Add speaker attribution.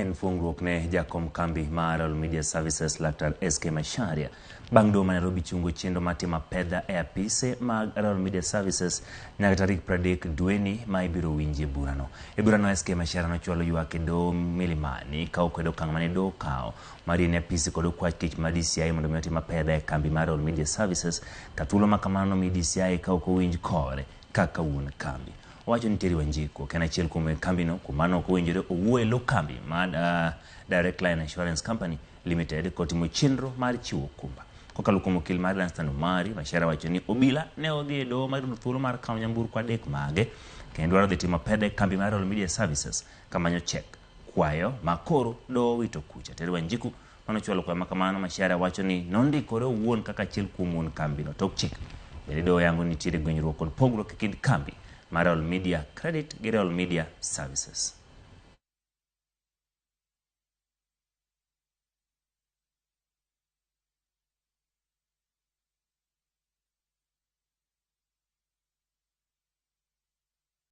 Speaker 1: en fuongruok ne jakom kambi mar Royal Media Services Laktar SK Macharia bang' doho ma Nairobi chungo chenro mar timo apedha e apise mag Royal Media Services nyaka tarik 30 dweni ma ibiro winjie burano. E burano SK Macharia nochwalo ywak e doho Milimani ka okwedo okang' mane doho okawo mar yie ne apisi kod okwach kich mar DCI mondo mi otim apedha e kambi mar Royal Media Services ka thuolo ma kamano nomi DCI ka ok owinj kore kaka wuon kambi. Owacho ni Terry Wanjiku ok en achiel kuom weg kambino, kuom mano ok owinjore owuo e lo kambi mar Direct Line Assurance Company Limited kotimo chenro mar chiwo okumba. Kokalo kuom okil mare Lanstan Omari, Macharia wacho ni obila ne odhi e doho mar yudo thuolo mar kawo nyamburko adek mage kendo dwaro dhi timo apedha e kambi mar Royal Media Services kamanyo chek kwayo ma koro doho owito kucha. Terry Wanjiku mane ochwalo kwayo ma kamano, Macharia wacho ni nondikore owuon kaka achiel kuom wuon kambino tok chik. Bende doho yango ni nitiere gwenyruok kod pogruok e kind kambi mar Royal Media Credit gi Royal Media Services.